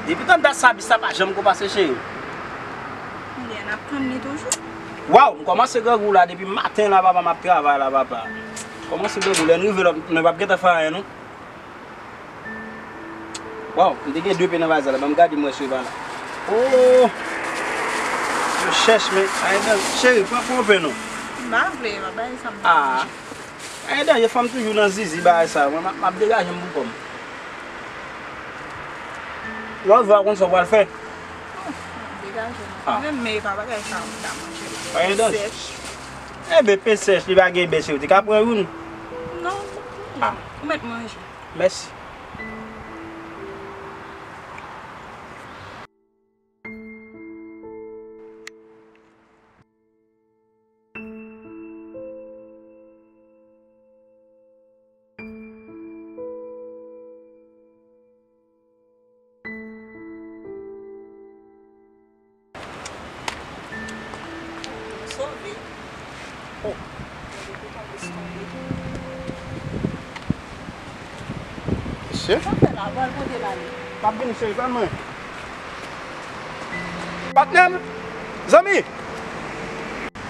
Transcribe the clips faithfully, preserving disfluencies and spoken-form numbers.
Depi tan dat sa bis la pa janm ko pase, cheri. Ebyen, n ap tann li toujou. Waw, m kòmanse grangou la depi maten la, papa, m ap travay la, papa. M kòmanse grangou, lè n rive lòt, nou p ap gentan fè anyen, non. Waw, m te gen de pe nan valiz la, ban m gade m wè si yo pa la. Oh! Yo chèch, men, ayen dan, cheri, pran, pran yon pe non. M pa vle, papa, e sa m ta manje. Ah. Ayen danje, fanm toujou nan zizi bagay sa, mwen, m ap, m ap degaje m pou kò m. Lè w vle w konn sa w pral fè. Degaje m. Ah. Mwen menm, men e pa bagay sa m ta manje. Ayen danje. Sèch. Enben, pen sèch, li pa gen bè, cheri, ou te ka pran youn. Non. Ah. Ou mèt manje. Mèsi. Sove. Oh. Mesye. Sa fè la, pral kote l ale. M ap vini, cheri, tann mwen. Patnè m, zanmi.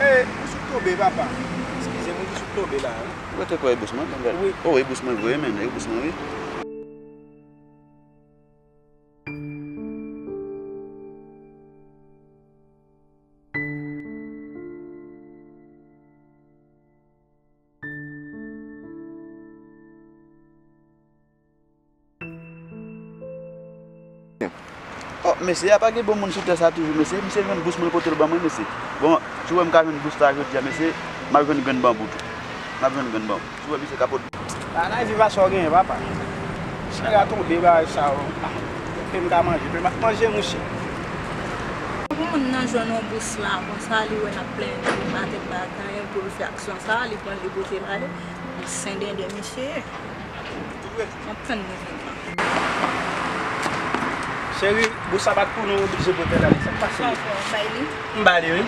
Eh, ou sou tonbe, papa. Eskize m, ou sou tonbe la, wi. Ou rete kwè e bous mwen, mwen gade. Wi. Oh, e bous mwen vre, men, e bous mwen, wi. Oh, mesye, a pa gen bon moun sou tè sa toujou, mesye. Misye jwenn bous mwen pote l ban mwen, mesye. Bon, si w wè m ka jwenn bous la jodi a, mesye, m ap jwenn grenn banbou tou. M ap jwenn grenn banbou. Si w wè misye ka pote. Bagay viv a sa w genyen, papa. Chè a tonbe, bagay sa yo. Ah, pe m ka manje, pe m ap manje, mouche. Pou moun nan jwenn yon bous la, konsa li wè n ap plenyen, li pa tèt bagay, pou l fè aksyon sa, li pran, li pote l ale. Sen denden misye ye. M ap tann li vin la. Cheri, bous sa pa t pou nou, oblije pote l ale. Sa k pase? Sa w fè, w bay li? M ba li, wi.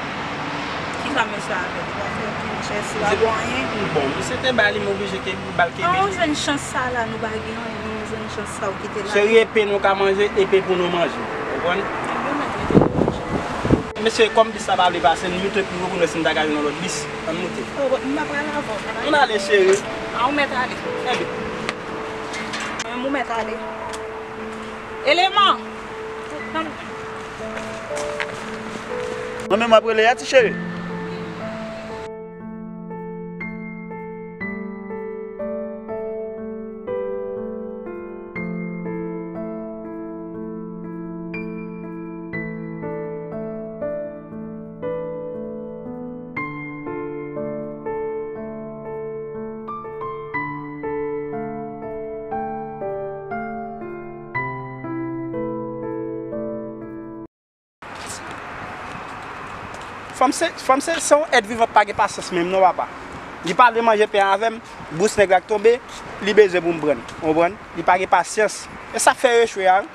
Kisa misye a fè? Li pa fè okenn jès, li pa bon anyen. Bon, misye te ba li, m oblije ke m ba l kenbe. An, ou jwenn chans sa la, nou pa gen anyen, nou jwenn chans sa, ou kite l ale. Cheri, e pen nou ka manje, e pen pou nou manje. Konprann? Ebyen, mèt mete pou manje. Mesye, kòm bis la pa vle pase, n moute pou nou, pou nou wè si n ta ka jwenn yon lòt bis. Ann moute. Oh, bon, m pa pral avè w, papa. Ann ale, cheri. A, ou mèt ale. Ebyen. Mwen menm ou mèt ale. Eleman! Mwen menm w ap rele a, ti cheri. Fanm se, fanm se, se yon èt vivan k pa gen pasyans menm non, papa. Li pa vle manje pen avè m, bous nèg la k tonbe, li bezwen pou m pran l, ou konprann? Li pa gen pasyans. E sa k fè yo echwe a, wi.